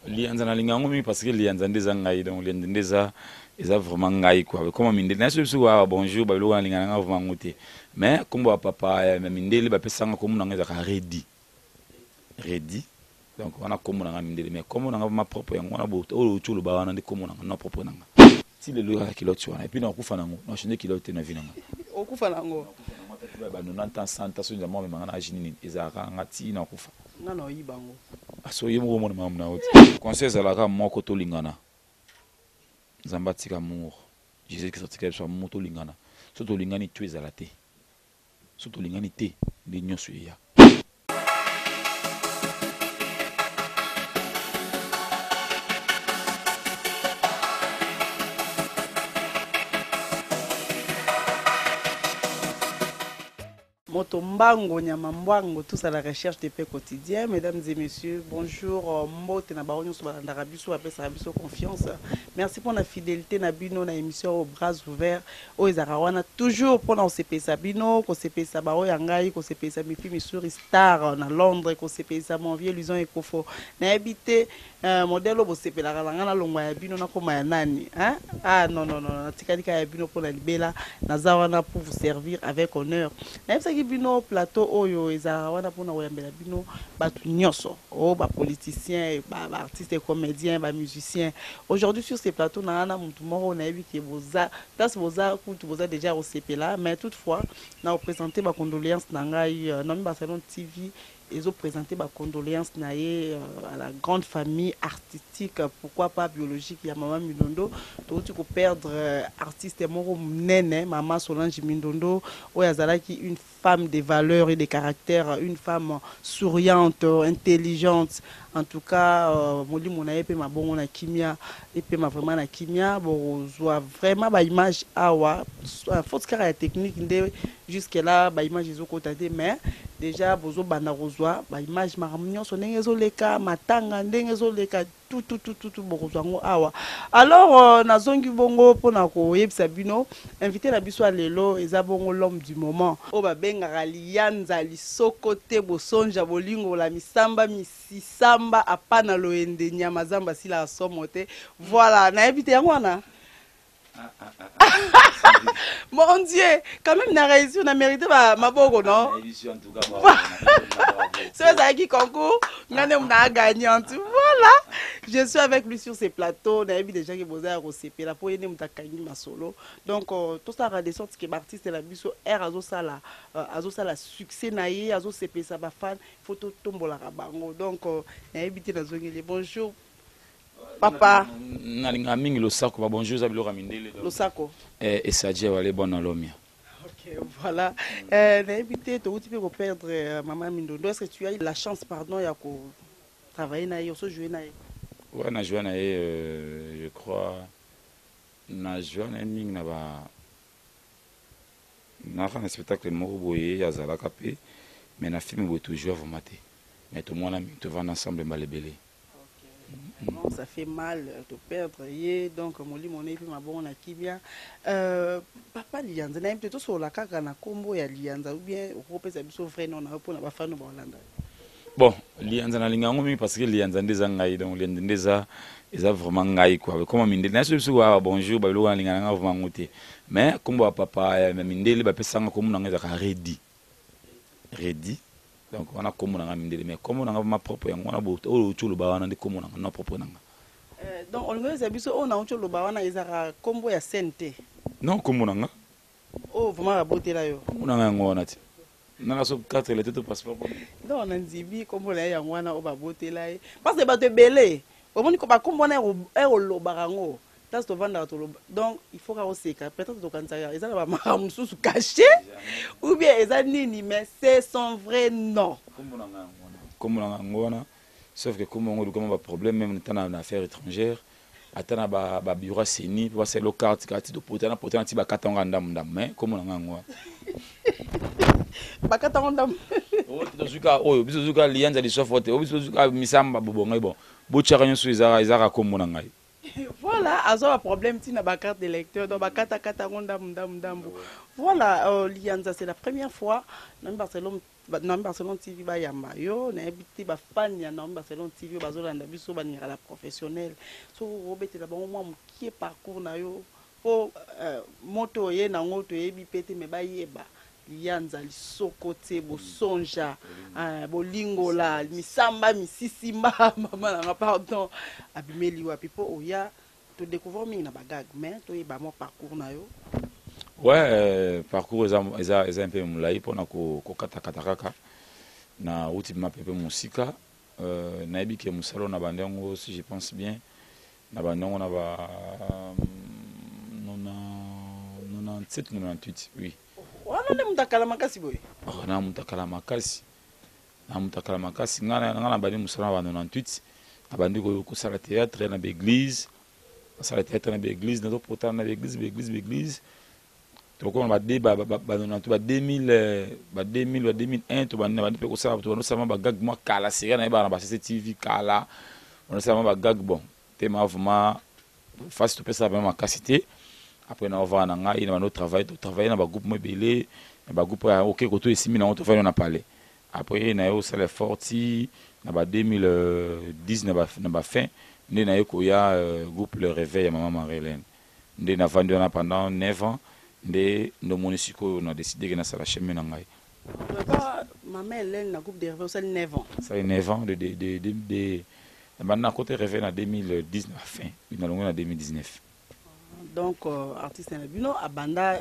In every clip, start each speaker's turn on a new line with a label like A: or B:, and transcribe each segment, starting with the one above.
A: Liyanza nalinga yango mingi parce que liyanza nde eza ngai donc liyanza nde eza eza vraiment ngai quoi. Comme mindele na biso awa bonjour ba biloko nalinga nanga vraiment yango te. Mais kombo ya papa ya mindele bapesa nga kombo na nga ezalaka Reddy. Reddy donc wana kombo na nga mindele mais kombo na nga vraiment propre yango wana bo oyo outi oloba wana nde kombo na nga nom propre na nga. Ti lelo kaka culotte wana et puis nakokufa na yango na changer culotte te na vie na nga.
B: Okufa na yango?
A: Ba 90 ans 100 ans soki Nzambe amema nga na age nini ezalaka nga ti nakufa.
B: Nga na oyiba yango.
A: Ah so ye moko omona makambo na yo te. Conseil ezalaka moko tolingana. Nzambe atika amour. Jesus Christ atika biso amour tolingana. Soki tolingani tout ezala te. Soki tolingani te nde nionso eya.
B: Moto mbango nyama mbwango tous à la recherche de paix quotidien mesdames et messieurs bonjour mbote na bango nionso balandaka biso bapesaka biso confiance merci pona fidelite na bino na emission oyo bras ouverts oyo ezalaka wana toujours pona kosepelisa bino kosepelisa ba oyo ya ngai kosepelisa Mifi Misuri star na Londres kosepelisa mon vieux Luison Ekofo nayebi te Euh modèle oyo bosepelaka na nga nalongwa ya bino nakoma ya nani hein ah non non non natikali kaka ya bino pona libela naza wana pour vous servir avec honneur nayebisaki bino plateau oyo ezalaka wana pona koyambela bino batu nionso oh ba politiciens ba ba artistes comediens ba musiciens aujourd'hui sur ce plateau naza na mutu moko nayebi ke boza place boza kutu boza dejà kosepela mais toutefois nako presenter ba condoleances na ngai Naomi Barcelone TV Ezo presenter ba condoleances na ye à la grande famille artistique pourquoi pas biologique ya mama Mindondo. Towuti ko perdre artiste moko munene mama Solange Mindondo oyo azalaki une femme de valeur et de caractère, une femme souriante, intelligente. En tout cas molimo na ye epema bongo na kimia, epema vraiment na kimia. Bokozua vraiment ba images awa, faute kaka ya technique nde jusque là ba images ezo kota te mais dejà bozo banda kozua ba images makambo nionso ndenge ezo leka, matanga ndenge ezo leka tout tout tout tout bokozua yango awa. Alors nazongi bongo pona koyebisa bino invite na biso ya lelo eza bongo l'homme du moment oyo babengaka liyanza lisoko te bosonja bolingo la misamba misisamba apana loyende nyama zamba asilaka somo te voilà nayebi te yango wana Mon Dieu, quand même na réussi, on a mérité ba maboko non? Ce ezalaki concours, nga nde na gagnante. Voilà. Je suis avec lui sur ces plateaux, nayebi déjà que boza ya kosepela po ye nde moto akangi masolo. Donc tosalaka de sorte que ba artistes na biso heure azosala azosala succès na ye, azosepelisa ba fans, faut totombolaka bango. Donc nayebi te nazongeli bonjour Papa.
A: Nalingaka mingi losako ba bonjour eza biloko ya mindele.
B: Losako.
A: Eh esadje wale bona lomia.
B: Ok voilà. Nayebi te towuti pe ko perdre maman Mindondo est ce que tu as eu la chance pardon ya ko travailler na ye oso jouer na ye?
A: Ouais na jouer na ye je crois na jouer na ye mingi na ba naka na spectacle moko boye azalaka pe mais na film boye to jouer vraiment te mais tomona mingi tovanda ensemble mbala ebele.
B: Vraiment ça fait mal to perdre ye donc molimo na ye epema bongo na kimia. Papa Liyanza nayebi te tosolola kaka na kombo ya Liyanza ou bien okoki kopesa biso vrai nom na yo pona ba fan oyo bakolanda yo.
A: Bon Liyanza nalinga yango mingi parce que Liyanza nde eza ngai donc Liyanza nde eza eza vraiment ngai quoi comme mindele na biso awa bonjour ba biloko nalinga nanga vraiment yango te mais kombo ya papa ya mindele bapesa nga kombo na nga ezalaka Reddy Reddy Donc wana kombo na nga mindele mais kombo na nga vraiment propre yango wana bo oyo owuti oloba wana nde kombo na nga nom propre na nga.
B: Euh donc olingi oyebisa biso oyo nawuti oloba wana ezalaka kombo ya scène te?
A: Non kombo na nga.
B: Oyo vraiment babotela yo?
A: Kombo na nga yango wana ti. Nanga so carte electeur to passeport po.
B: Non na ndimi kombo na ye yango wana oyo babotela ye parce que batu ebele omoni ba kombo wana heure olobaka yango Place tovandaka toloba donc il faut kaka oseka peut etre tokanisaka eza na ba makambo mosusu cache ou bien eza nini mais c'est son vrai nom.
A: Kombo na nga yango wana. Kombo na nga yango wana sauf que kombo yango eluka mwa ba problème meme ata na affaire étrangère ata na ba ba bureau ya ceni po basala yo carte kaka ti topotana potana ti bakata yango kaka ndambu ndambu mais kombo na nga yango wana.
B: Bakata yango ndambu.
A: Oh tozui kaka oyo biso tozui kaka liyanza lisofo te oh biso tozui kaka misamba bobo ngai bon botiaka nionso eza eza kaka kombo na ngai.
B: Voilà, azwa ba problème ti na ba carte d'électeur donc bakata kata yango ndambu ndambu ndambu. Voilà, euh, Liyanza c'est la première fois na Barcelone Naomi Barcelone TV bayamba yo. Nayebi te, bafani ya Naomi Barcelone TV oyo bazolanda biso, balingaka la professionnel. Soki okobetela bango mwa mokie parcours na yo, mpo moto oye nango toyebi mpe te, me bayeba liyanza lisoko te, bosonja, bolingola misamba misisimba, mama nanga pardon, abimeli wapi? Mpo oya todécouvrir mingi na bagag, mais toyeba mwa parcours na yo.
A: Ouais, parcours eza mpe molai mpona kokatakata kaka. Na uti mapepe mosika. Nayebi ke mosala oyo na bandi yango, si je pense bien, na bandi yango na ba 97, 98, oui.
B: Wana nde moto akala makasi boye?
A: Oh, na moto akala makasi, na moto akala makasi. Nga na bandi mosala na ba 98. Nabandi kosala théâtre na baéglise, nasala théâtre na baéglise, nazopotana na baéglise, baéglise, baéglise. Tokoma ba 98, ba 2000, ba 2000, ba 2001, tobandi, nabandi mpe kosala, tobandi kosala mwa bagag mwa kala série nayebaka na ba CCTV kala, onosala mwa bagag. Bon te, ma vraiment fasi topesaka vraiment makasi te. Après na ovanda na ngai na bando travaille, totravaille na bagroupe mo ebele, na bagroupe oke koto esimbi nango, tovandi na palais. Après na ye osala effort ti na ba 2010, na bafin nde naye koya groupe Le Réveil ya mama Marie-Hélène, nde navandi wana pendant 9 ans. Nde ndomoni sikoyo na décidé ke nasala chemin na ngai.
B: Mama Hélène, na groupe de Réveil osali 9 ans?
A: Osali 9 ans de nabandi na côté Réveil na 2010 na fin, nalongwe na 2019.
B: Donc artiste na bino abanda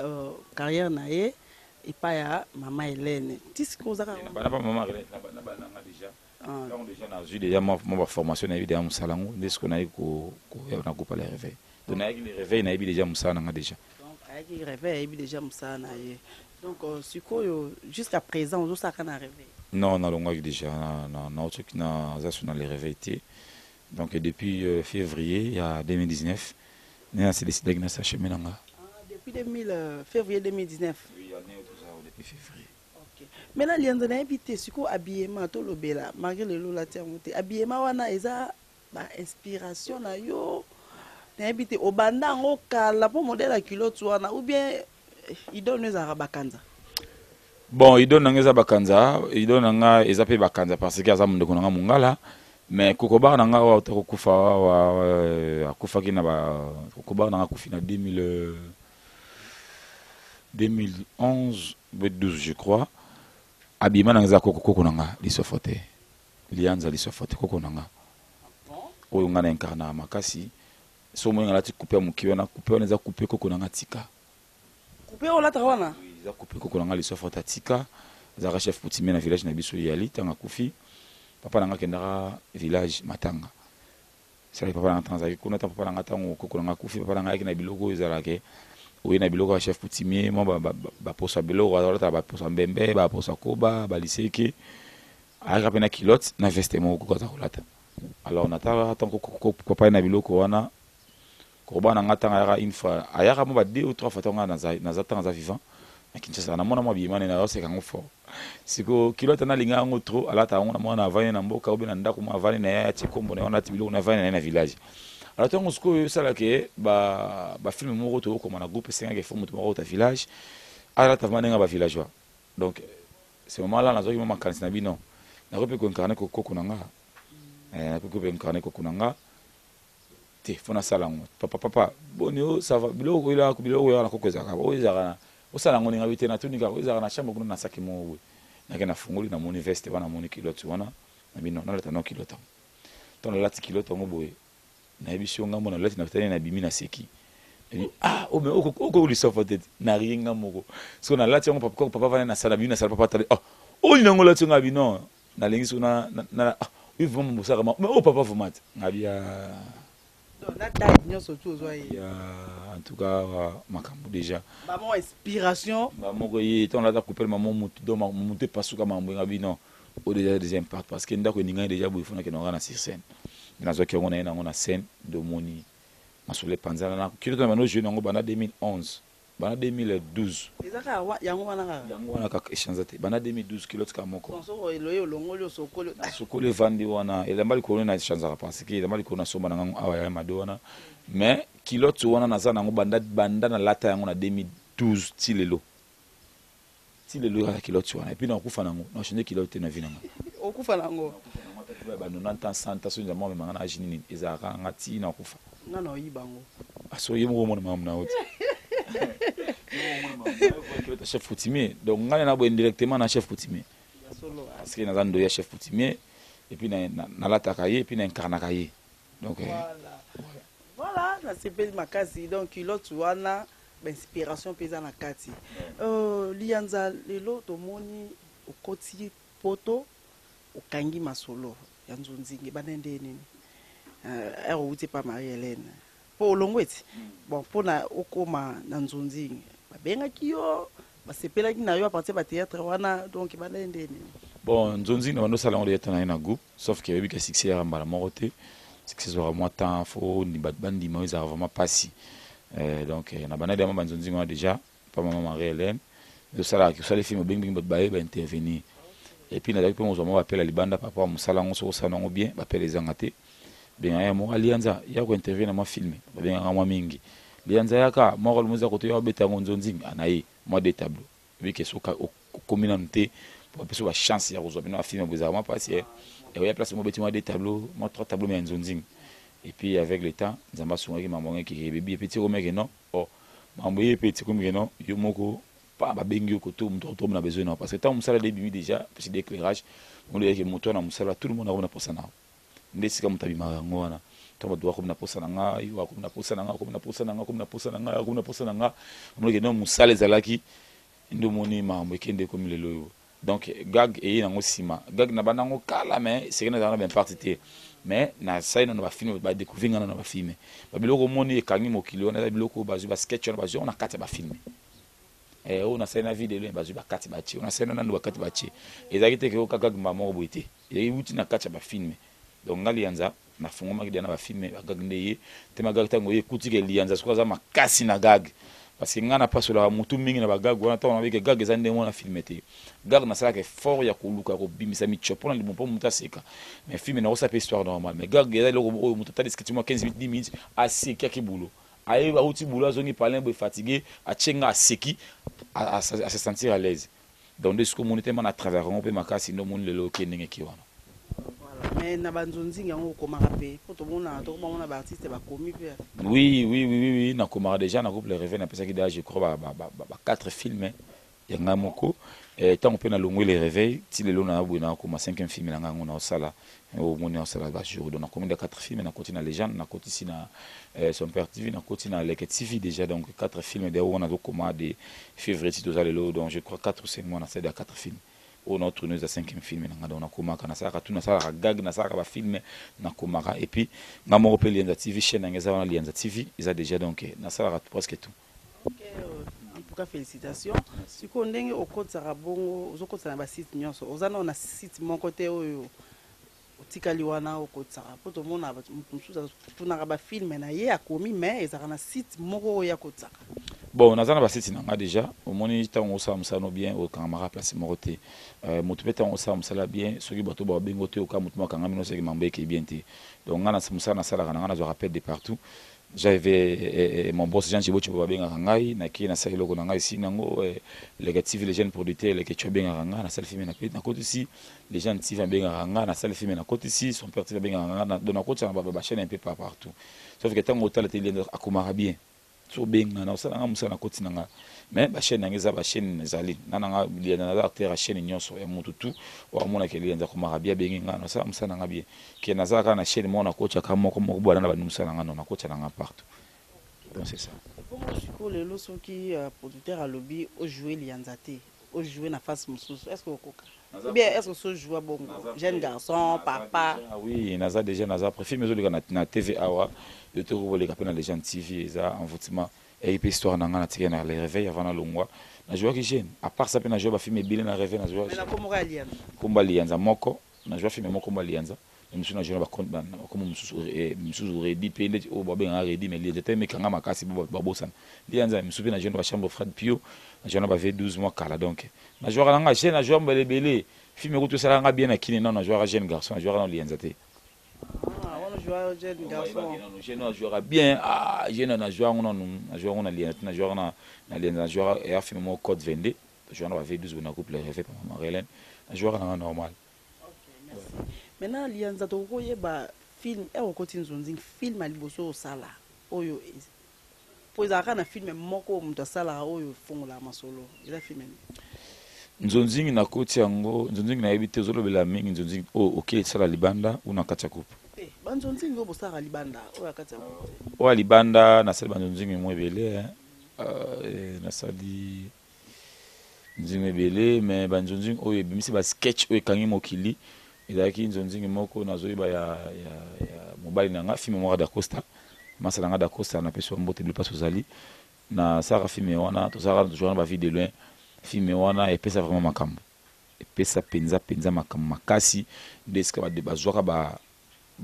B: carrière na ye epai ya mama Hélène ti sikoyo oza kaka?
A: Banda pa mama Hélène, nabanda déjà ntango déjà nazwi déjà mwa baformation, nayebi déjà mosala yango. Nde sikoyo nayebi koya na groupe Le Réveil. Donc nayaki Le Réveil, nayebi déjà mosala nanga déjà.
B: Donc ayaki Réveil, ayebi déjà mosala na ye. Donc sikoyo jusqu'à présent ozosalaka na Réveil?
A: Non, nalongwaki déjà, naotoki, naza so na Le Réveil te. Donc depuis février ya 2019 nde nasi décidaki nasala chemin na nga.
B: Ah, depuis 2000, février 2019?
A: Oui, année toza depuis février.
B: Ok. Maintenant Lianza, nayebi te sikoyo habillement tolobela, malgré lelo olati yango te, habillement wana eza bainspiration na yo? Nayebi te, obanda yango kala mpo modèle ya culotte wana, ou bien idole no ezalaka bakanza?
A: Bon, idole na nga eza bakanza, idole na nga eza mpe bakanza parce que aza mondeko na nga mongala. Mais kokobaka na nga oyo auta kokufa awa, akufaki na ba kokobaka na nga, akufi na 2000, 2011, 12 je crois. Abima na nga eza koko, koko na nga lisofo te, Lianza lisofo te, koko na nga oyo nga na incarnaka makasi. So omoni nga alati coupe ya moke wana, coupe wana eza coupe koko na nga tika.
B: Coupe oyo olataka wana?
A: Eza coupe koko na nga lisofo te atika. Azalaka chef coutumier na village na biso Yali. Ntango akufi, papa na nga akendaka village matanga, salaki papa na nga ntango azalaki kuna. Ntango papa na nga, ntango koko na nga akufi, papa na nga ayaki na biloko oyo ezalaka oye na biloko ya chef coutumier, mwa baposo ya biloko alataka, baposo ya mbembe, baposo ya koba, baliseke. Ayaka mpe na culotte na veste moko koko aza kolata. Alors natala ntango papa ye na biloko wana, koba na nga ntango ayaka une fois, ayaka mo ba deux ou trois fois, ntango nga naza, ntango aza vivant na Kinshasa, namona mwa biyema nene, azoseka yango fort. Siko culotte nalinga yango trop, alata yango na mwana avandi na mboka obe na ndako, mwa avandi na ye, atie kombo na ye wana, ati biloko na avandi na ye na village. Alors ntango sikoyo esalaka bafilme moko tokokoma na groupe, esengaki efo moto moko auta village alata vraiment ndenge ya bavillageois. Donc ce moment là nazwaki mwa makanisi na bino, nakoki mpe koincarne koko na nga, nakoki mpe incarne koko na nga te, fo nasala yango. Papa, papa, boni o, ça va? Biloko oyelaka, biloko oyaka na koko ezalaka oyo ezalaka, osala yango ndenge abi te. Natuni kaka oyo ezalaka na chambre kuna na saki moko boye. Nake nafungoli, namoni veste wana, namoni culotte wana na bino, nalata no culotte yango. Ntango nalati culotte yango boye, nayebisi yo, ngambo nalati, natali, nabimi, naseki. Ah, ome okolisofo te, narie nga moko. Soki nalati yango, papa, papa vanda na sala, bimi na sala, papa tali: "Oh, oyo nango olati ngo?" Abi: "Non, nalingi so na ah oui, vraiment mosaka mais oyo papa vraiment te." Ngabi ya
B: Na taille nyonso tu ozwa ye.
A: Ya, en tout cas makambo déjà.
B: Bamo inspiration.
A: Bamoko ye ntango nalata coupele, mamo mutu, donc mutu epasuka makambo. Ngabi non, oyo déjà deuxième part, parce que ndako eningani déjà boye, fona kende nga na sur scène. Nazwaki yango na ye nango na scène, nde omoni masolo epanzana na culotte na bando jouer nango banda 2011, banda 2012.
B: Eza kaka yango wana kaka?
A: Yango wana kaka, echange te banda 2012, culotte kaka moko.
B: Soko eloye, olongoli, osokoli.
A: Nasokoli, evandi wana. Elamba likolo na echangeaka, parce que elamba likolo nasomba na ngango awa ya mado wana. Mais culotte wana naza nango banda nalata yango na 2012 ti lelo. Ti lelo kaka culotte wana et puis nakokufa nango, nako changer culotte te na vie na nga.
B: Okufa nango?
A: Ba 90 ans, 100 ans soki Nzambe amema nga na age nini, ezalaka kaka nga ti nakokufa.
B: Nga na oyiba yango.
A: Ah soki ye moko omona makambo na yo te. Ye moko omona makambo na yo, culotte ya chef coutumier. Donc nga na boye indirectement na chef coutumier.
B: Ya solo.
A: Parce que naza ndoyi ya chef coutumier et puis nalataka ye et puis na incarnaka ye. Donc
B: voilà. Voilà, nasepeli makasi. Donc culotte wana ba inspiration mpe eza na kati. Liyanza lelo tomoni okoti poto, okangi masolo ya nzonzingi ebanda nde nini? Heure outi epa Marie Helène po olongwe ti bon mpona okoma na nzonzingi babengaki yo, basepelaki na yo à partir ba théâtre wana, donc ebanda nde nini?
A: Bon, nzonzingi na bando osala yango déjà na ye na groupe, sauf que oyebi ka succès yaka mbala moko te. Succès ezwaka mwa temps, faut bato bandima oyo ezalaka vraiment mpasi. Donc na bandaki dama banzonzingi wana déjà pa mama Marie Hélène, osalaka osali film, obengi bato baye baintervenir. Et puis nazalaki mpe mozwa mwa bapela libanda par rapport ya mosala yango. Soki osala yango bien, bapela ezanga te. Bengaka ya moko alianza ya kointervenir na mwa film, babengaka mwa mingi lianza yaka moko lomoza koto ya obeta yango nzonzingi ana ye mwa deux tableaux. Oyebi ke soki okomi nanu te po bapesa yo bachance ya kozwa bino bafilme boye, ezalaka mwa mpasi. Oya place moko, obeti mwa deux tableaux, mwa trois tableaux, mais ya nzonzingi. Et puis avec le temps, Nzambe asungaki, makambo yango ekeke ebebi. Et puis ti ekomaki non, oh, makambo ye mpe ti ekomi ke non, yo moko pa babengi yo koto moto akotokomi na besoin na yo, parce que ntango mosala ebimi déjà pesi d'éclairage mondo eyaki moto wana mosala, tout le monde akomi na posa na yo. Nde esika moto abimaka yango wana, ntango bato bakomi na posa na nga, yo akomi na posa na nga, akomi na posa na nga, akomi na posa na nga, akomi na posa na nga, omonaki no mosala ezalaki nde omoni makambo ekende ekomi lelo oyo. Donc gag eye nango nsima. Gag na banda yango kala, mais seke nazala na baimparte te, mais nasali nano bafilme, badécouvrir nga nano bafilme. Babiloko omoni ekangi mokili wana eza biloko bazwi basketch wana, bazwi yango na kati ya bafilme oyo nasali na video, bazwi bakati batie, oyo nasali na nano bakati batie. Ezalaki te ke oyo kaka gag moko boye te, euti na kati ya bafilme. Donc nga Liyanza nafungwamaki deya na bafilme, bagag nde ye te. Magag ntango ye ekuti ke Liyanza soki aza makasi na gag, parce que nga napasolaka motu mingi na bagag wana. Ntango nabike gag eza ndenge wana, filme te. Gag nasalaka effort ya koluka kobimisa mitio mpona libumu mpo motu aseka, mais filme nakosala mpe histoire normale. Mais gag eza eloko oyo moto atali sketch mwa 15 minutes, 10 minutes, aseki, aki bulo, aye auti bulo, azongi palin boye fatigué, atie nga, aseki, ase sentir à l'aise. Donc nde sikoyo omoni te ma na travers yango mpe makasi, nde omoni lelo oke ndenge eke wana.
B: Voilà, mais na banzonzingi yango okomaka mpe mpo tomona tokomamona baartiste bakomi mpe?
A: Oui, nakomaka déjà na groupe Le Réveil. Napesaki déjà, je crois, ba quatre films ya ngai moko. Ntango mpe nalongwe Le Réveil ti lelo na boye, nakoma cinquième film na ngai yango naosala. Omoni, naosala bajour. Donc nakomi da quatre films, nakoti na Légende, nakotisi na Son Père TV, nakoti na Leke TV déjà. Donc quatre films de oyo nazokoma de février ti toza lelo. Donc je crois 4 ou 5 mois nasali ya quatre films. Oyo naotourne eza cinquième film na nga. Donc nakomaka, nasalaka tout, nasalaka gag, nasalaka bafilme, nakomaka. Et puis nga moko mpe Lianza TV, chaîne yango eza wana, Lianza TV eza déjà. Donc nasalaka presque tout.
B: Ok, en tout cas félicitations. Sikoyo ndenge okotisaka bongo, ozokotisa na basite nyonso, oza nao na site moko te oyo otikali wana okotisaka? Mpo tomona moto mosusu atunaka bafilme na ye akomi, mais ezalaka na site moko oyo akotisaka.
A: Bon, naza na basite na nga déjà. Omoni, ntango osala mosala no bien, okangamaka place moko te. Moto mpe ntango osala mosala bien, soki bato babengo te, oka moto moko akangami no, soki mambo ekei bien te. Donc nga na mosala nasalaka na nga, nazwaka appel de partout. J'avais mon boss Jean Chibo Chibo, babengaka ngai, nakei, nasali eloko na ngai esi nango. Leke TV, les jeunes producteurs, Leke Cho abengaka ngai, nasali filme, nakotisi. Les jeunes TV abengaka ngai, nasali filme, nakotisi. Son Père TV abengaka ngai. Donc nakotisaka bachaîne un peu par partout, sauf que ntango otala te, akomaka bien. So obenga na osala nga mosala, nakoti na nga, mais bachaîne yango eza bachaîne ezali nga na nga Lianza, naza acteur ya chaîne nyonso ya motu tu oyo amonaka Lianza akomaka bien, abengi nga, nasala mosala na nga bien. Ke naza kaka na chaîne moko nakotiaka moko moko boye na bandi mosala na nga, non, nakotia na nga partout. Donc c'est ça.
B: Bongo sikoyo lelo, soki producteur alobi ojoue Lianza te, ojoue na face mosusu, est ce que okoka? Ou bien est ce que osojoua bongo jeune garçon, papa?
A: Oui, naza déjà, naza prêt. Film ezoleka na TV awa, yo te kokoleka mpe na Legende TV, eza Envoûtement. Eyi mpe histoire na nga natikali na Le Réveil avant nalongwa. Najouaki jeune. À part ça mpe najoua bafilme ebele na Réveil, najoua.
B: Mais na komoko ya Lianza?
A: Kombo ya Lianza moko, najoua film moko kombo ya Lianza. Mosusu najoua na bakombo mosusu, mosusu Redi mpe ndeti oyo babengaka Redi, mais Lianza te, emekanga makasi babosana Lianza. Mosusu mpe najoua na bachambre froide pio, najoua na ba V12 mwa kala. Donc najouaka na nga jeune, najoua mbala ebele. Film ekuti osalaka nga bien na kini nano, najouaka jeune garçon, najouaka nano Lianza te.
B: Jeune garçon.
A: Jeune najouaka bien. Ah, jeune najouaka ngo nanu, najouaka ngo na Lianza te, najouaka na Lianza, najouaka eya film moko Code 22. Tojouaka na ba V12 na groupe Le Réveil pa mama Marie-Hélène. Najouaka nanga normal.
B: Ok, merci. Maintenant Liyanza, tokoki koyeba film ere okoti nzonzing, film ya liboso osala oyo, po ezalaka na film moko oyo moto asalaka oyo efongolaka masolo, eza film nini?
A: Nzonzingi nakoti yango, nzonzingi nayebi te, ozolobela mingi nzonzingi oyo oke esala libanda ou na kati ya groupe?
B: Te, banzonzingi oyo bosalaka libanda, oyo ya kati ya groupe te.
A: Oyo ya libanda nasali banzonzingi mwa ebele, nasali nzingi ebele, mais banzonzingi oyo ebimisi ba sketch oyo ekangi mokili ezalaki nzonzingi moko nazoyeba ya mobali na nga, film moko ya Dacosta, masa na nga Dacosta, napesi yo mbote ebele place ozali. Nasalaka film wana, tozalaka toujours na ba vie de loin. Film wana epesa vraiment makambo, epesa penza penza makambo makasi. Nde esika bazwaka ba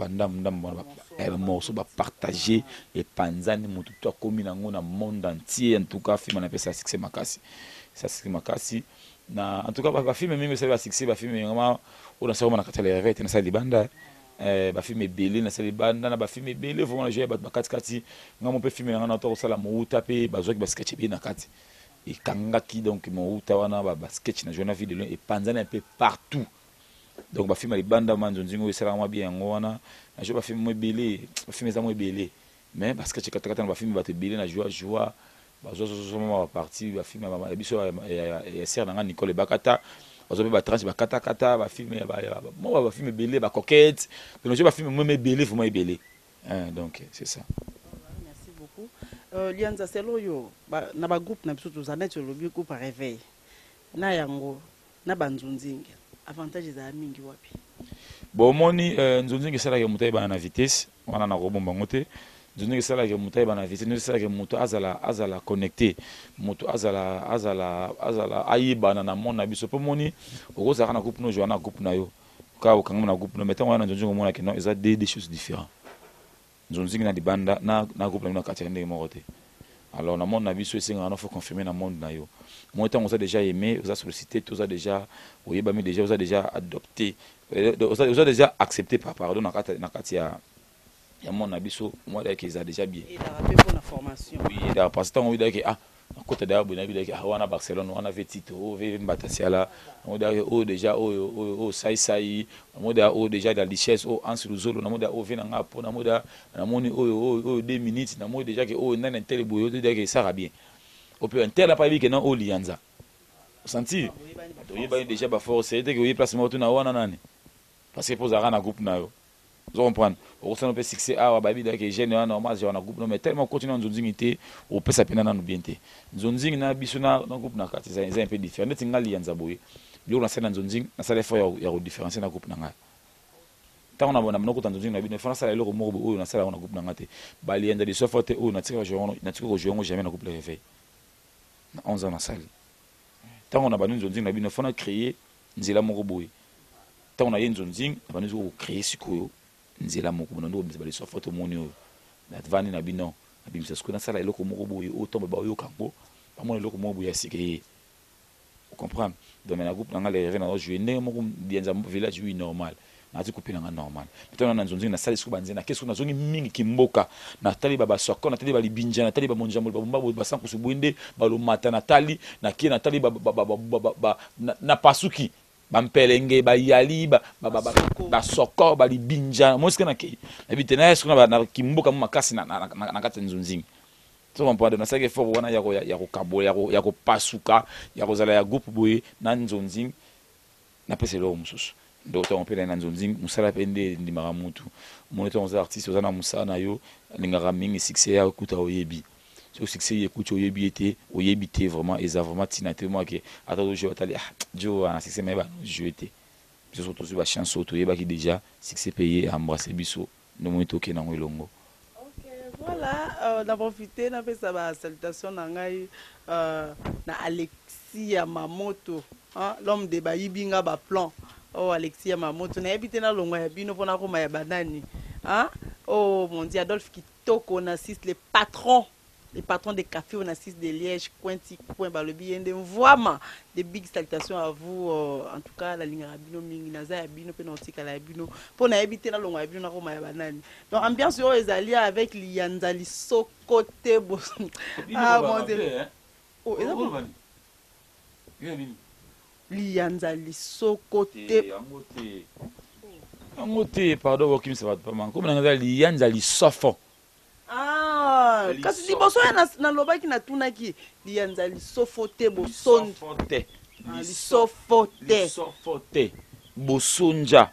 A: ndambu ndambu wana, ba morceau ba partager, epanzani, motu to akomi nango na monde entier. En tout cas film wana epesa succès makasi, epesa succès makasi. Na en tout cas ba film mingi esali ba succès, ba film vraiment oyo nasala na kati ya Le Réveil te, nasala libanda. Ba film ebele nasala libanda, na ba film ebele vraiment na jouer bato ba kati kati. Nga mo pe film na nga na kosala mouta pe bazwaki ba sketch ebele na kati, ekangaki. Donc mouta wana ba sketch na jouer na vie de loin epanzani un peu partout. Donc ba film ya libanda ma nzonzingo oyo esalaka mwa bien yango wana na jouer ba film mo ebele, ba film eza mo ebele, mais ba sketch katakata na ba film bato ebele na jouer joie bazwa zwa mwa ba partie ba film ya biso ya sœur na nga Nicole Ebakata, bazwa pe ba tranche bakatakata ba film ya ba ba film ebele, ba coquette. Donc na jouer ba film mo ebele, vraiment ebele, hein, donc c'est ça.
B: Merci beaucoup. Lianza, selo oyo na ba groupe na biso toza neti olobi groupe Réveil na yango na banzonzingi, avantage ezala mingi wapi?
A: Bon, omoni, nzonzingi esalaka moto ayebana na vitesse wana, nakobomba yango te. Nzonzingi esalaka moto ayebana na vitesse, nzonzingi esalaka moto azala connecté, moto azala ayebana na monde na biso. Mpo moni okozalaka na groupe, no joa na groupe na yo kaka, okangama na groupe no, mais ntango wana na nzonzingi omonaki non, eza deux choses différents. Nzonzingi na libanda na groupe na bino na kati ya ndenge moko te. Alors na monde na biso esengaka no faut confirmer na monde na yo moi. Ntango oza déjà aimé, oza sollicité te, oza déjà oyebami déjà, oza déjà adopté, oza déjà accepté par, pardon, na kati ya monde na biso, moi dayaki eza déjà bien.
B: Ezalaka mpe mpona formation.
A: Oui, ezalaka, parce que ntango oyidaki, ah, nakota daya boye, nayebi dayaki, ah, wana Barcelone, wana ve Tito, oyo ve Mbata Siala, namoni dayaki oyo déjà, oyo Saisai, namoni daya oyo déjà la Duchesse, oyo Anse Luzolo, namoni daya oyo ve na nga po, namoni daya, namoni oyo 2 minutes, namoni déjà ke oyo nani intel boye, oyo dayaki esaka bien, oyo mpe intel apa yebi ke non, oyo Lianza osentir, toyebani déjà baforce ete ke oye place moko tuna wana nani, parce que mpo ozalaka na groupe na yo, ozo comprendre, okosala mpe succès awa, bayebi dayaki jeune wana normal azala na groupe no, mais tellement okoti na nzonzingi te, opesa mpena nanu bien te. Nzonzingi na biso na groupe na kati eza un peu différent. Neti nga Lianza boye, biloko nasali na nzonzingi, nasala effort ya kodifférencier na groupe na ngai. Ntango na nakota nzonzingi na bino, faut nasala eloko moko boye oyo nasala yango na groupe na ngai te. Balianza de sofa te oyo natika kojouer yango jamais na groupe Le Réveil. Na 11 ans nasali, ntango na bandi nzonzingi na bino, faut na créer nzela moko boye. Ntango naye nzonzingi na bandi kocréer sikoyo nzela moko boye, nandi kobimisa balisofa tomoni oyo navandi na bino, nabimisa sikoyo, nasala eloko moko boye oyo ntango bayoka yango, bamona eloko moko boye ya sika ye, comprendre. Donc na groupe na nga Le Réveil, nazo jouer ndenge moko Lianza village, oui, normal, nazi coupe na nga normal. Ntango na nzonzingi nasali sikoyo banzela, nake sikoyo, nazongi mingi kimboka, natali basoko, natali balibinja, natali bamonjambo, babomba, basankusu boye nde balomata, natali, nakie, natali napasuki bampelenge, bayali, basoko, balibinja, mo esika nakei, nayebi te, naya sikoyo na kimboka mo makasi na kati ya nzonzingi. So comprendre, nasalaki effort wana ya kokabola, ya kopasuka, ya kozala ya groupe boye na nzonzingi, napesa eloko mosusu. Nde otango mpe na nzonzingi, mosala mpe nde endimaka mutu. Omoni, ntango oza artiste, oza na mosala na yo, alingaka mingi succès ya ekuta, oyebi soki succès ye ekuti, oyebi ye te, oyebi te vraiment, eza vraiment ntina te. Mwake ata ozojouer, batali, ah, jo wana succès, mais bano jouer te. Biso so tozwi bachance oyo toyebaki déjà succès mpe ye embrasse biso, nde omoni tokende yango elongo.
B: Voilà, na profite napesa basalutation na ngai na Alexis ya Mamoto, hein, l'homme de bayibi nga baplan. Oh, Alexis ya Mamoto, nayebi te nalongwa ya bino mpona koma ya banani, hein? Oh mon Dieu, Adolphe Kitoko Nassis, le patron, le patron de café au Nassis de Liège, coin ti coin, balobi ye nde mvwama. De big salutations à vous. En tout cas nalingaka bino mingi, naza ya bino mpe na otikala ya bino, mpo nayebi te nalongwa ya bino nakoma ya banani. Donc ambiance oyo ezali avec Liyanza lisoko te bo, ah mon Dieu, oh, eza Liyanza lisoko te.
A: Yango te, yango te, pardon, bokimisa bato pama. Kombo na ngai eza Liyanza Lisofo.
B: Ah, kasi liboso ya nalobaki, natunaki Liyanza Lisofo te, bosonja
A: te.
B: Lisofo te.
A: Lisofo te, bosonja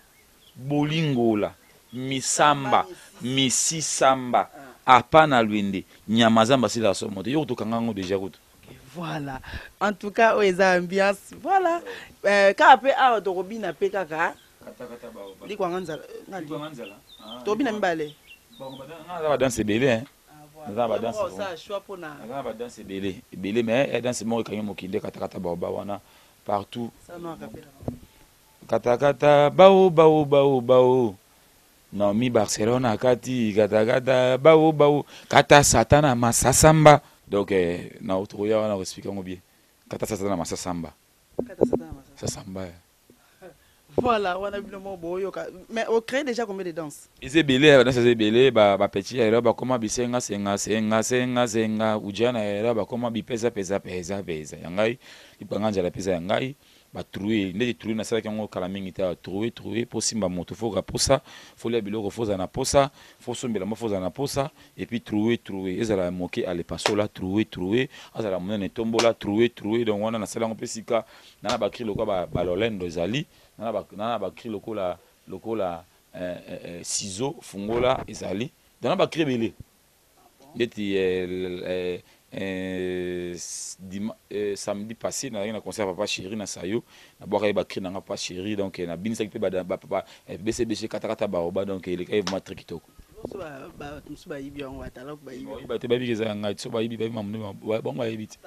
A: bolingola misamba misisamba apa na lwende nyama zamba asilaka somo te. Yo kotokanga yango déjà kutu.
B: Voilà, en tout cas oyo eza ambiance. Voilà, kaka mpe awa tokobina mpe kaka likwanga nzala, tokobina mibale.
A: Naza badanse ebele, naza na badanse ebele ebele, mais danse moko ekangi mokili nde Katakata Baoba wana partout. Katakata bao bao bao bao, Naomi Barcelone akati katakata bao bao, kata satana masasamba. Donc na tokoya wana koexpliquer yango bien. Kata satana masasamba, sasamba.
B: Voilà, wana bino moko boyoka. Mais ocréé déjà combien de danses?
A: Eza ebele, badanse eza ebele. Bapeti ya elo bakoma bisenga senga senga senga senga uja na elo, bakoma bipesa pesa pesa pesa ya ngai, lipanga nzala pesa ya ngai, batroué ndeti troué. Nasalaki yango kala mingi te. Troué, troué mpo simba moto, foka posa, folia biloko, fozala na posa, fosombela mo, fozala na posa. Et puis troué, troué ezala ya moke, alepasola troué, troué azala monene, tombola troué, troué. Donc wana nasali yango mpe sika na na bacri lokola balolendo ezali, na na bacri lokola ciseau fungola ezali. Donc na bacri ebele ndeti samedi passé nazalaki na concert Papa Chéri na Sayo, nabwaka ye bacri nanga Papa Chéri. Donc nabinisaki mpe BCBG Katakata Baoba. Donc elekaki vraiment très kitoko.
B: Bato mosusu bayibi yango, batalako bayibi.
A: Bayiba te, bayebiki eza ya ngai te. So bayibi, bayibi mamu bango, bayebi te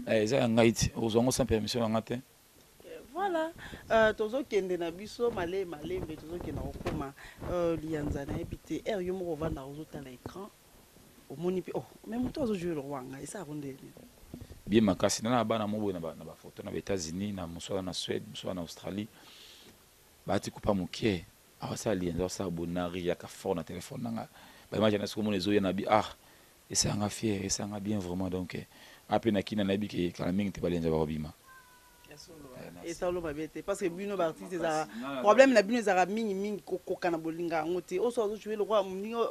A: eza ya ngai te. Ozwa yango sans permission na nga te.
B: Voilà, tozokende na biso malembe malembe, tozokende kokóma Liyanza. Nayebi te, ere yo moko ovandaka, ozotala écran, omoni mpe, oh, mais moto azojouer lokwa ngai, esalako ndeni?
A: Bien makasi. Na bana mo boye na bafoto na baÉtats-Unis, na mosu aza na Suède, mosu aza na Australie, baati kupa moke awasala Liyanza, asala bonari yaka fort na telefone nanga, baimage na soki omona ezoya na bi, ah, esalanga fier, esalanga bien vraiment. Donc ape na kina nayebi ke kala mingi te balianza bakobima.
B: Esalo mabe te, parce que bino baartiste, ezalaka problème na bino, ezalaka mingimingi kokoka na bolinga yango te. Oso azojouer lokwa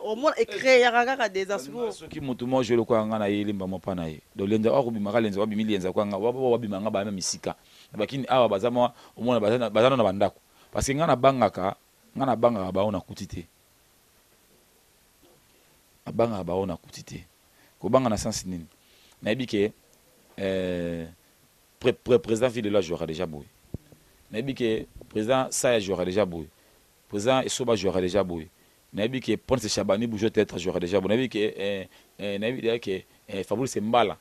B: omona, ecréaka kaka désastre.
A: Soki motu moko joue lokwa nga na ye, elemba mo mpa na ye. Donc Lianza akobimaka, Lianza babimi, Lianza kwa nga babima nga bayama misika na bakini awa, baza mwa omona baza nano na bandako, parce que nga nabangaka bango nakuti te, nabangaka bango nakuti te. Kobanga na sens nini? Nayebi ke président Fidelo ajouaka déjà boye, nayebi ke président Saya ajouaka déjà boye, président Esoba ajouaka déjà boye, nayebi ke Prince Chabani Boujo Théâtre ajouaka déjà boye, nayebi ke nayebi déjà ke Fabrice Mbala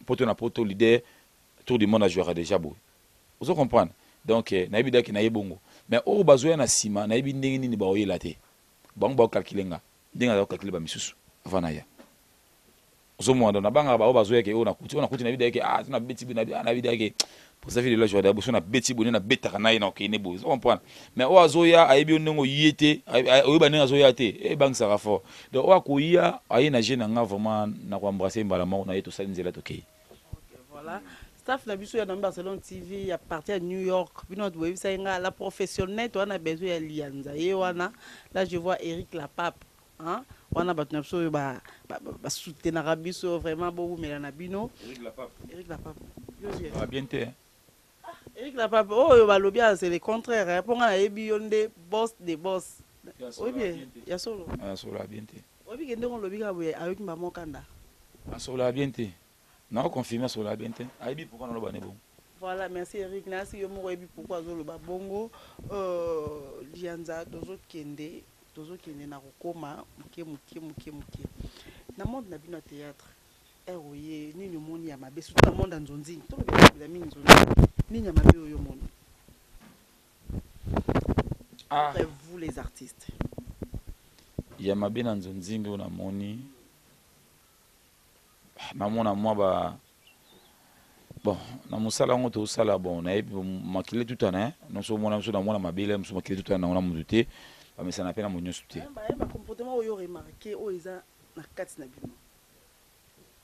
A: poto na poto, leader tour du monde, ajouaka déjà boye. Ozo comprendre? Donc nayebi daki naye bongo, mais oyo bazoya na nsima, nayebi ndenge nini baoyela te. Bango baocalculer nga ndenge aza kocalculer bamisusu avant na ya. Ozomona? Donc nabangaka bao bazoyaka oyo nakuti, oyo nakuti, nayebi daki, ah, nabeti boye, nayebi daki président Fidelo ajouaka boso, nabeti boye nde nabetaka na ye na okende boye. Ozo comprendre? Mais oyo azoya, ayebi yo ndenge oye te, oyeba ndenge azoya te, ebangisaka fort. Donc oyo akoya, aye na jeu na nga, vraiment nakoembrasser mbala moko na ye, tosali nzela, tokei.
B: Voilà, staff na biso ya Naomi Barcelone TV ya partir ya New York, bino bato boyebisaki nga la professionnel, toza na besoin ya Lianza ye wana. Là je vois Eric la Pape, hein? Wana bato na biso oyo basoutenaka biso vraiment, bowumela na bino.
A: Eric la Pape.
B: Eric la Pape.
A: Ah, bien te.
B: Eric la Pape oyo balobi, c'est le contraire, mpo nga nayebi yo nde boss de boss. Oyebi ya solo.
A: Asola bien te.
B: Oyebi ke ndenge olobi kaka boye, ayoki mbamokanda.
A: Asola bien te, nakoconfirmer, asola bien te. Ayebi pourquoi naloba ne bongo.
B: Voilà, merci Eric. Nasi yo moko oyebi pourquoi azoloba bongo. Lianza, tozokende na kokóma moke moke moke moke na monde na bino ya théâtre. Ere oye, nini omoni ya mabe, surtout na monde ya nzonzing? Tolobela mingi nzonzing. Nini ya mabe oyo omoni?
A: Ah.
B: Vous les artistes.
A: Ya mabe na nzonzingi oyo namoni, namona mwa ba, bon, na mosala yango tozosala, bon, nayebi makili tutana nyonso. Omona biso namona mabele mosusu, makili tutana nango na motu te, bamesana mpe na moto nyonso te.
B: Bacomportement oyo remarqué, oyo eza na kati na bino.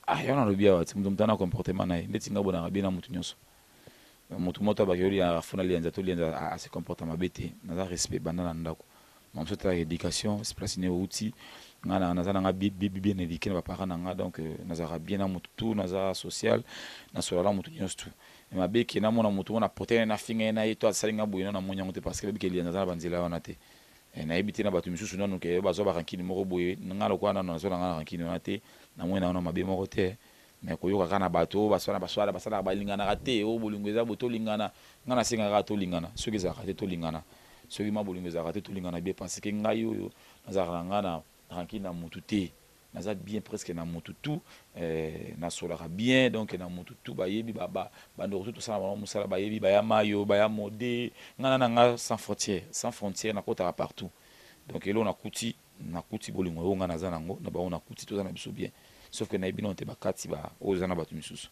A: Ah, yango nalobi awa ti moto ana comportement na ye. Ndeti nga bonaka bien na motu nyonso. Moto moko abaki olia fona lianza to lianza ase comporte mabe te. Naza respect banda na ndako. Mamosu otalaka éducation place ne outi. Nga na naza nanga bien éduqué na baparent na nga, donc nazalaka bien na motu tu, naza social, nasola na motu nyonso tu. Mabe ke namona motu moko na pote nafinga ye na ye to asali nga boye, no, namoni yango te, parce que bayebi ke lianza aza na banzela wana te. Nayebi te na bato misusu nanu ke bazwa barancune moko boye. Nga lokola nano nazwa na nga na rancune wana te, namoni na wana mabe moko te. Mais koyoka kaka na bato oyo baswana, baswala, basalaka, balinganaka te, oyo bolingo eza boye, tolingana. Nga nasengaka kaka tolingana. Soki ezalaka te, tolingana. Soki ma bolingo ezalaka te, tolingana bien, parce que ngai oyo nazalaka na nga na rancune na motu te. Naza bien presque na motu tu, nasolaka bien, donc na motu tu bayebi, bandeko tu tosala bango mosala bayebi, baya mayo, baya mode. Nga na nga sans frontière, sans frontière, nakotaka partout. Donc eloko nakuti, nakuti bolingo oyo nga naza nango na bango, nakuti toza na biso bien, sauf que nayebi nano te bakati ba oyo eza na bato misusu.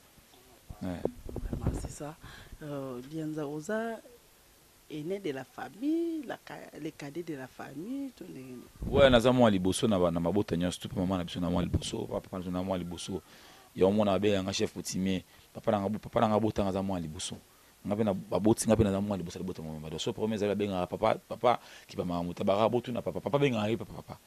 B: Vraiment, c'est ça. Lianza, oza aîné de la famille, le cadet de la famille, to ndenge nini?
A: Ouais, naza mwa liboso na mabota nyonso tu mpe mama na biso na mwa liboso, papa na biso na mwa liboso. Yango mwana babenganga chef coutumier. Papa nanga abotanga, aza mwa liboso. Nga mpe baboti nga mpe naza mwa liboso ya libota mobimba. So premier ezali, babengaka papa, papa kipamaka moto abakaka botuna papa, papa abengaka ye papa, papa,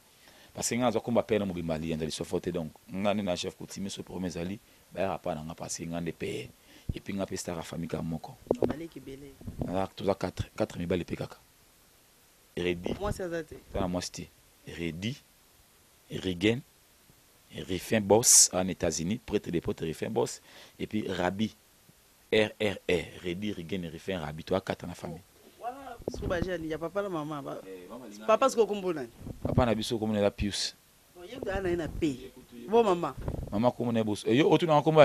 A: parce que nga nazwa komba père na mobimba Lianza Lisofo te. Donc nga nde na chef coutumier. So premier ezali, bayaka pa na nga, parce que nga nde père et puis nga mpe star ya famille kaka moko.
B: Baleki ebele?
A: Toza 4, 4 mibali mpe kaka Redi.
B: Mwasi aza te?
A: Toza na mwasi te. Redi, Rigen, Rifin Boss en États-Unis, prêtre de pote Rifin Boss, et puis Rabi RRR. Redi, Rigen, Rifin, Rabi, toza 4 na famille.
B: Wana siko bajani ya papa na mama papa siko kombo nani?
A: Papa na biso komona eza Pius.
B: Ye na ye na pe bo mama?
A: Mama komona ye boso. Yo otunaka kombo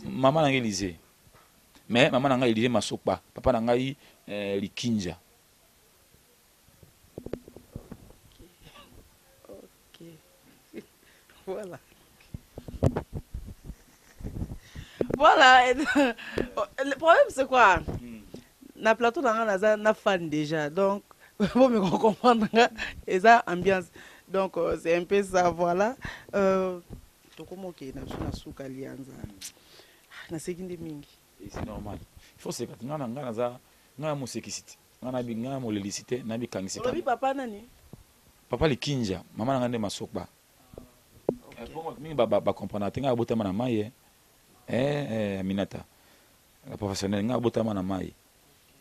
A: mama na ngai Élysée, mais mama na ngai Élysée Masokpa, papa na ngai Likinja.
B: Ok, voilà. Le problème, c'est quoi? Na plateau na nga, naza na fan déjà, donc bomeka comprendre nga, eza ambiance. Donc c'est un peu ça, voilà. Tokoma okende na biso na suka. Lianza, naseki nde mingi.
A: Et c'est normal, il faut seka. Nga na nga naza nga na mosekisi te, nga nabi nga na molelisi te, nabikangisi.
B: Olobi papa nani?
A: Papa Likinja, mama na nga nde Masokba. Bongo mingi bacomprendre te. Nga abotama na mai, Aminata la professionnelle. Nga abotama na mai.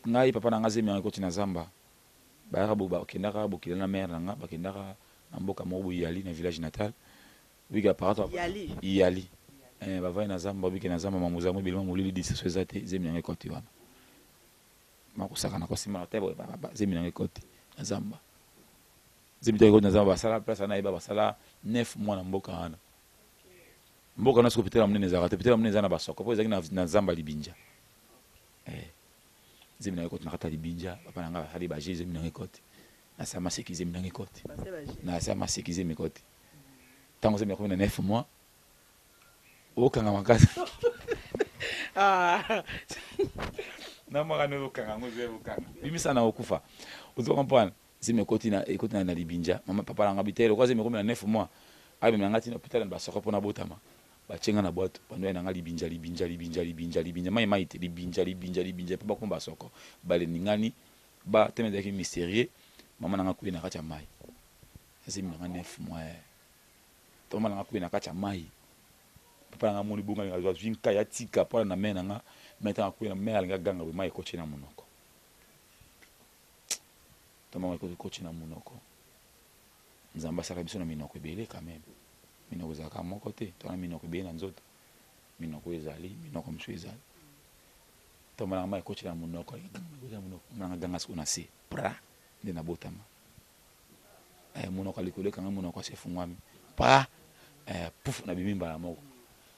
A: Ngai papa na nga zemi yango ekoti na zamba. Bayaka, bakendaka bokila na mare na nga, bakendaka na mboka moko boye Yali, na village natal bika parato.
B: Yali?
A: Yali. Bavai na zamba, babike na zamba, mamuza mo ebelema, molili, distraction eza te. Zemi yango ekoti wana, makosaka na kosimaka te boye, zemi yango ekoti na zamba. Zemi to ekoti na zamba, basala place wana, yeba basala 9 mois na mboka wana. Mboka wana siko hôpital ya monene ezalaka te. Hôpital ya monene eza na Basoko, mpo ezalaki na zamba Libinja. Zemi na ekoti na kati ya Libinja. Papa na ngai basali baje, zemi na ngai ekoti, nasala maseki, zemi na ngai ekoti, nasala maseki, zemi ekoti. Ntango zemi akomi na 9 mois, okanga makasi na mwaka okanga yango, okanga bimisa na okufa. Ozo comprendre? Zemi ekoti na ekoti na Libinja. Mama, papa na nga bitele lokola zemi ekomi na 9 mois, abima na nga tina hôpital na Basoko mpona botama. Batie nga na bwato, bando ya na nga Libinja, Libinja, Libinja, Libinja, Libinja, mai mai te, Libinja, Libinja, Libinja, mpo bakoma Basoko. Baleningani bateme, ezalaki mystérieux. Mama na nga kuye na kati ya mai, zemi na nga 9 mois. To mama na nga kuye na kati ya mai. Papa na nga moni bongo, azwi nkai atika mpo na mare na nga. Me ntango akuye na mare, alingi aganga boye, mai ekoti na monoko. To mama ekoti na monoko. Nzambe asala biso na minoko ebele quand même. Minoko ezalaka moko te, to na minoko ebele na nzoto. Minoko oyo ezali, minoko mosusu ezali. To mama na nga mai ekoti na monoko, na monoko. Mama na nga ganga sikoyo na se pra nde nabotama. Monoko ya likolo ekanga, monoko asi efungwami pa, puf, nabimi mbala moko.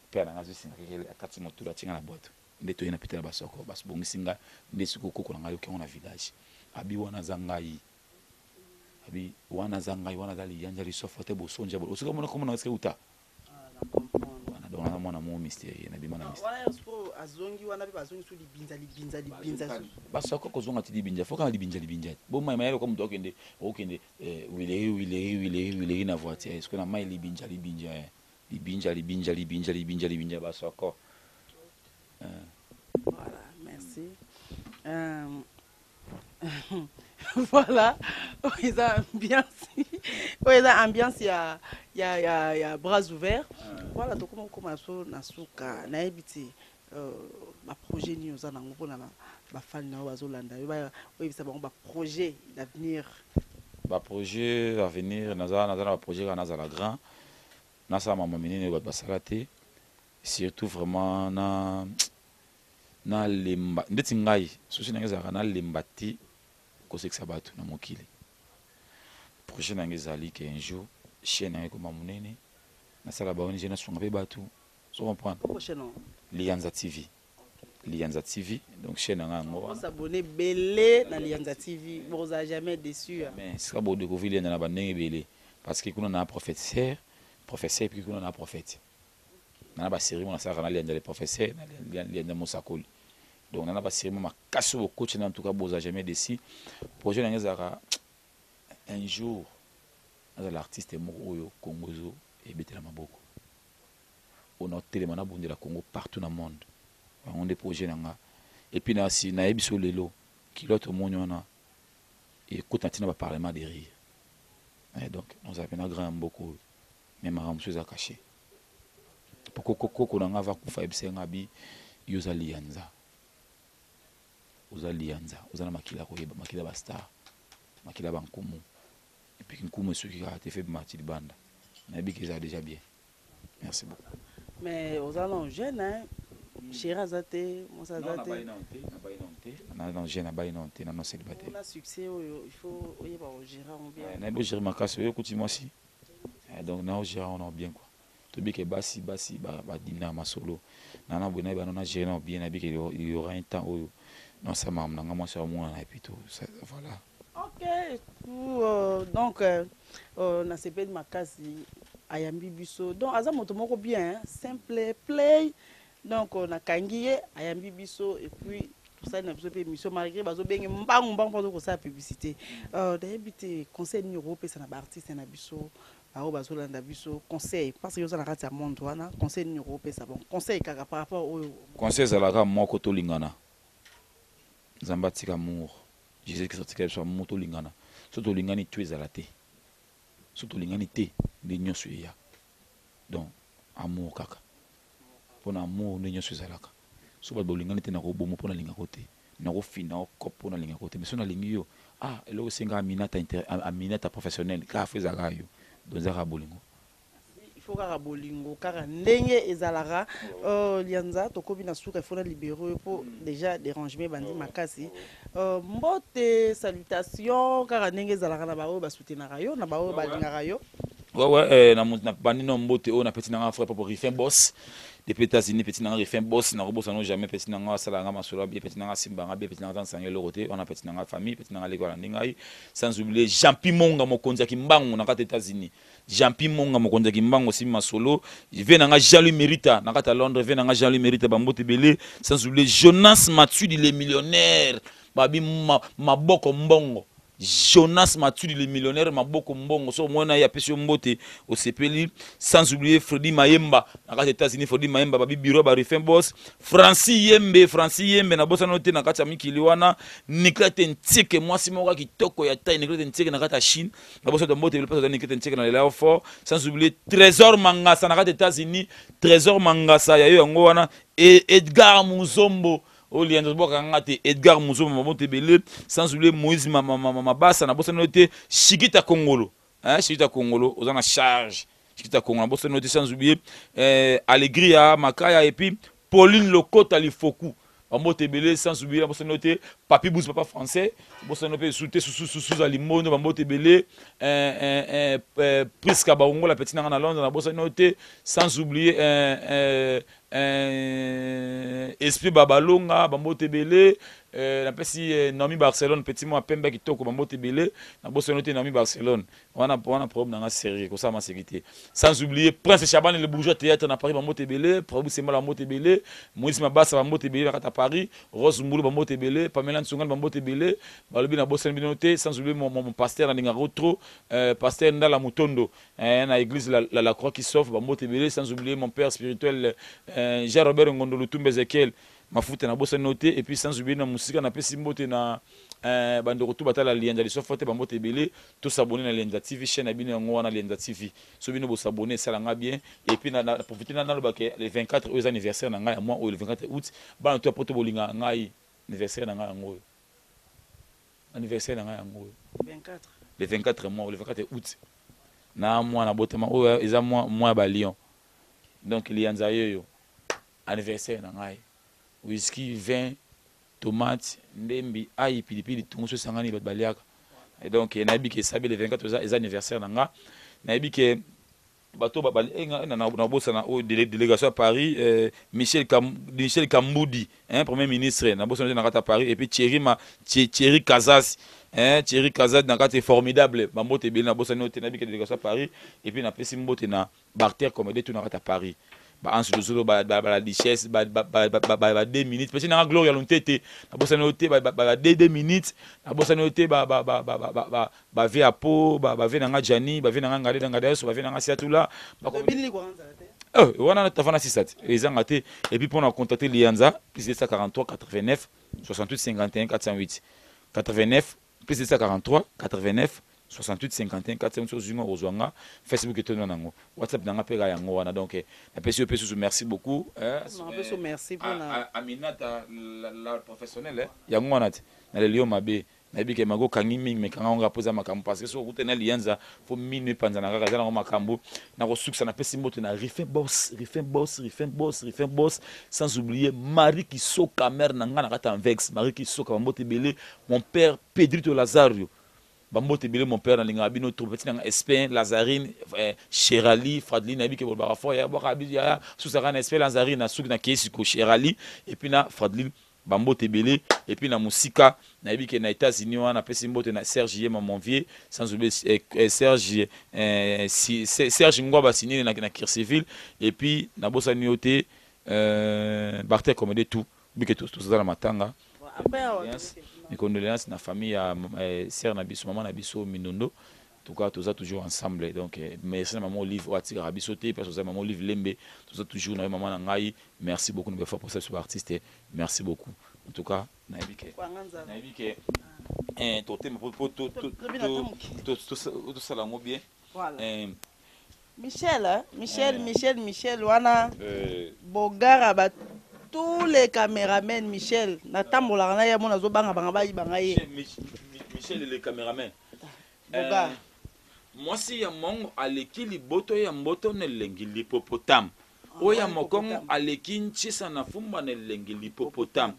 A: Mpe na nga azwi singa kekele, akati motulu, atinga na bwato. Nde toye na pita na Basoko, basibongisi nga. Nde sikoyo koko na ngai yoki yango na village, abi wana aza ngai, abi wana aza ngai, wana aza Liyanja Lisofo te bosonja osika mona komona esika uta wana. Donc naza mwana moko mystérieux, nabima na
B: Azongi wana mpe bazongi so Libinza, Libinza, Libinza.
A: Basoko kozonga ti Libinja, fo kaka Libinja, Libinja. Bo mai mayele, moto okende okende Huilerie, Huilerie, Huilerie, Huilerie na voiture. Sikoyo na mai Libinja, Libinja, Libinja, Libinja, Libinja, Libinja, Libinja, Basoko.
B: Voilà, merci. Voilà, oyo eza ambiance, oyo eza ambiance ya bras ouverts. Voilà, tokoma kokoma so na suka. Nayebi te baprojet nini oza nango mpona bafani na oyo bazolanda yo, oyebisa bango baprojet d'avenir.
A: Baprojet avenir, naza na baprojet kaka nazala grand, nasala mambo minene oyo bato basala te. Surtout vraiment na nalemba ndeti ngai sosi na ngai ezalaka nalemba te kosekisa bato na mokili. Projet na ngai ezali ke un jour chaîne na ngai ekoma monene, nasala ba ONG, nasunga mpe bato, so comprendre. Liyanza TV, Liyanza TV, donc chaîne na ngai yango wana.
B: S'abonner bele na Liyanza TV, bozala jamais déçu.
A: Mais sika bodécouvrir Liyanza na bandenge ebele, parce que kuna na professeur, professeur, puis kuna na prophète nana basérie mo nasalaka na Liyanza le professeur, na Liyanza mosakoli. Donc nana basérie mo makasi oyo bokoti na, en tout cas bozala jamais déçu. Projet na ngai ezalaka un jour nazala artiste moko oyo Congo ezo ebetela maboko, oyo naotelema nabundela Congo partout na monde. Yango nde projet na nga. Et puis nasi nayebi so lelo kilote omoni wana ekota ntina baparlement de rire. Donc nazala mpena grand ya mboka oyo, mais makambo mosusu eza caché. Po koko na nga ava kufa, yebisa nga bi yo oza Liyanza, oza Liyanza, oza na makila koyeba, makila bastar, makila bankumu. Et puis nkumu esoki kaka te, fe bima ti libanda. Nayebi ke eza déjà bien. Merci beaucoup.
B: Mais oza nano jeune, hein? Chéri aza te, mwasi aza te?
A: Te, na jeune, nabai nano te, nano célibataire.
B: Na succès oyo, il faut oyeba kogérer yango bien.
A: Nayebi ogérer makasi oyo okuti mwasi, donc naogérer yango bien quoi. Toyebi ke basi badimnaka masolo nana boye, nayeba na gérer nao bien. Nayebi ke il y aura un temps oyo nasala makambo na nga, mwasi aomonana, et puis tout, voilà.
B: Ok, tout, donc nasepeli makasi ayambi biso. Donc aza moto moko bien, hein? Simple play. Donc nakangi ye, ayambi biso et puis tosali na biso mpe émission, malgré bazobenge mbangu mbangu mpo kosala publicité. Nayebi te conseil nini okopesa na baartiste na biso baoyo bazolanda biso. Conseil, parce que oza na kati ya monde wana, conseil nini okopesa? Bon, conseil kaka par rapport oyo.
A: Conseil ezalaka moko: tolingana. Nzambe atika amour, Jésus Christ atika biso amour. Tolingana. So tolingani to ezala te, so tolingani te nde nyonso eya. Donc amour kaka, mpona amour nde nyonso ezalaka. So bato bolingani te, nakoboma mpo nalingako te, nakofina okop mpo nalingako te. Mais so nalingi yo, ah, eloko esenga aminata, aminata professionnel kaka fo ezalaka yo. Donc eza kaka bolingo.
B: Il faut kaka bolingo, kaka ndenge ezalaka. Lianza, tokomi na suka, il faut na libérer oyo mpo déjà dérangement ebandi makasi. Mbote, salutation kaka ndenge ezalaka na baoyo basoutenaka yo, na baoyo balingaka yo.
A: Ouais, na bandi no mbote oyo napesi nanga frère Popo Rifin Boss depuis États-Unis. Petit nanga Rifin Boss, nakobosana jamais. Petit nanga asalaka nga masolo bien, petit nanga asimbanga bien, petit nanga aza nsanga eloko te wana, petit nanga famille, petit nanga leki wana nde ngai. Sans oublier Jean-Pi Monga, mokonzi ya Kimbangu na kati États-Unis. Jean-Pi Monga, mokonzi ya Kimbangu, osimbi masolo. Ve nanga Jean-Louis Merita na kati ya Londres, ve nanga Jean-Louis Merita, bambote ebele. Sans oublier Jonas Matudi le millionnaire, babi maboko mbongo. Jonas Matudi le millionnaire, maboko mbongo, so omona ye, apesi yo mbote, osepeli. Sans oublier Fredi Mayemba na kati ya États-Unis, Fredi Mayemba, babi bureau ba Rufin Boss. Francis Yembe, Francis Yembe, nabosana te na kati ya mikili wana. Niklete Ntieke, mwasi moko ya kitoko ya tai, Niklete Ntieke na kati ya Chine, nabosana mbote ebele mpasi. Niklete Ntieke na lela fort. Sans oublier Trésor Mangasa na kati ya États-Unis, Trésor Mangasa ya yo yango wana. E Edgar Muzombo oyo Lianza tobwakaka nga te, Edgar Muzombo, mabote ebele. Sans oublier Moïse Mabasa, nabosani yo te. Shikita Kongolo, hein, Shikita Kongolo, oza na charge, Shikita Kongolo, nabosani yo te. Sans oublier Allegria Makaya et puis Pauline Lokota Lifoku, bambote ebele. Sans oublier, nabosani yo te, Papi Bous, papa français, bosani mpe su te. Sususuza Limbondo, bambote ebele. Priska Baongola, petit nanga na Londres, nabosani yo te. Sans oublier Esprit Babalonga, bambote ebele. Napesi Naomi Barcelone, petit mwa pembe ya kitoko, bambote ebele. Nabosani te Naomi Barcelone wana, wana problème nanga sérieux kosala maseki te. Sans oublier Prince Chaban le bourgeois théâtre na Paris, bambote ebele. Prabou Sembala, bambote ebele. Moïse Mabasa, bambote ebele na kati ya Paris. Rose Mbulu, bambote ebele. Pamela Nsungani, bambote ebele. Balobi nabosani bino te. Sans oublier mon pasteur nalingaka trop, pasteur Ndala Mutondo, na église la Croix qui sauve, bambote ebele. Sans oublier mon père spirituel, Jean Robert Ngondo Lutumba Ezekiel. Mafuta nabosani yo te. Et puis sans oublier na mosika, napesi mbote na bandeko tu batala Lianza Lisofo te, bambote ebele. Tosabone na Lianza TV, chaîne na bino yango wana, Lianza TV. So bino bosabone, esalanga bien. Et puis na profite na nalobake le 24 oyo eza anniversaire na ngai ya mois oyo, le 24 août. Bana to ya poto, bolingaka ngai, anniversaire na ngai yango oyo, anniversaire na ngai yango oyo.
B: 24.
A: Le 24 mois, le 24 août, na mwana botama oyo eza mwa ya balion. Donc Lianza yoyo, anniversaire na ngai, whisky, vin, tomate, ndembi, ai, pilipili, tungu so esangani, bato baliaka. Et donc nayebi ke esabi le 24 eza anniversaire na nga. Nayebi ke bato nabosana oyo délégation ya Paris, Michel Kambudi, hein, premier ministre, nabosana te na kati ya Paris. Et puis Thierry Kazas, hein, Thierry Kazas na kati formidable, bambote ebele. Nabosani oyo te. Nayebi ke délégation ya Paris. Et puis napesi mbote na Barter Comédie tout na kati ya Paris, baanse lozolo, bala duchesse, ba 2 minutes pesi nanga Gloria Lontete. Nabosani oyo te, ba 2 minutes. Nabosani oyo te, bave ya po bave nanga Jani, bave nanga Ngade, Ngade nyonso, bave nanga Siatula wana tafana sisa te, ezanga te. Et puis mpona contacter Lianza, +243 89 68 51 408, 89, +243 89 68 51 408. Ozwi nga, ozwa nga Facebook, etondi nango, WhatsApp nanga mpe ka yango wana. Donc napesi yo mpe susu merci beaucoup.
B: Merci mpona
A: Aminata la professionnelle, yango wana te, naleli yo mabe. Nayebi ke mako okangi mingi, me kanga ngo mpo eza makambo, parce que soki okutani na Lianza, fo mino epanzana kaka, eza nango makambo. Nakosukisa, napesi mbote na Rifin Boss, Rifin Boss, Rifin Boss, Rifin Boss, sans oublier Marie Kisoka, mare na ngai na kati ya Anvex, Marie Kisoka, bambote ebele. Mon père Pedrito Lazario, bambote ebele. Mon père, nalingaka bino trop. Petit nanga Espin Lazarine, Cherali, Fradline, nayebi ke bolobaka fort ya bwaka ya susaka na Espin Lazarine, na suki na Kiesiko, Cherali et puis na Fradline, bambote ebele. Et puis na mosika, nayebi ke na États-Unis wana, napesi mbote na Serge Yema, mon vieux, sans oublier Serge Ngwaba Sinini na Kirseville. Et puis nabosani yo te, Barter Comédie tout bike toza na matanga. Mes condoléances na famille ya sœur na biso, mama na biso Mindondo. En tout cas toza toujours ensemble. Donc merci na mama Olive oyo atikaka biso te, parce oza mama Olive Lembe, toza toujours na yo, mama na ngai. Merci beaucoup na bafa pour ça biso baartiste. Merci beaucoup. En tout cas nayebi ke totema po tosala yango bien.
B: Michel, Michel, Michel, Michel wana bogara ba tous les caméramens. Michel, natambolaka na ye, mo nazobanga banga bayibanga ye.
A: Michel le caméraman.
B: Bogar.
A: Mwasi ya mongo aleki liboto ya mboto na elengi l'hippopotame. Oyo ya mokongo aleki ntshisa na fumba na elengi l'hippopotame.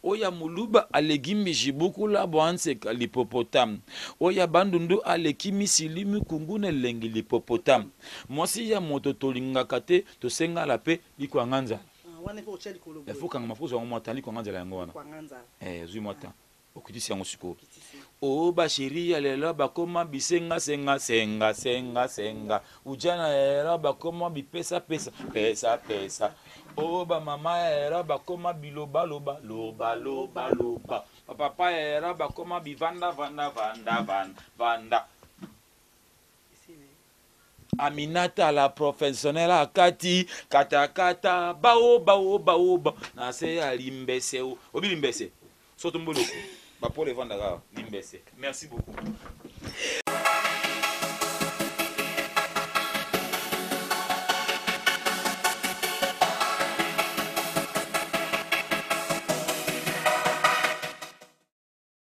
A: Oyo ya moluba aleki mbijibukula bwanseka l'hippopotame. Oyo ya bandundu aleki misili mikungu na elengi l'hippopotame. Mwasi ya moto tolingaka te, tosengala mpe likwanga nzala. Efokanga mafuzo yango mwa tan likwanga nzala yango wana ozwi mwa tan, okitisi yango sikoyo. O basheri ya lelo bakoma bisenga senga senga senga senga, ujana ya lelo bakoma bipesa pesa pesa pesa. O bamama ya lelo bakoma bilobaloba loba loba loba, bapapa ya lelo bakoma bivanda vanda vanda vanda vanda. Aminata la professionnelle akati katakata bao bao bao bao na se ya limbese. Obi limbese so tomboloko bapole evandaka limbese. Merci beaucoup.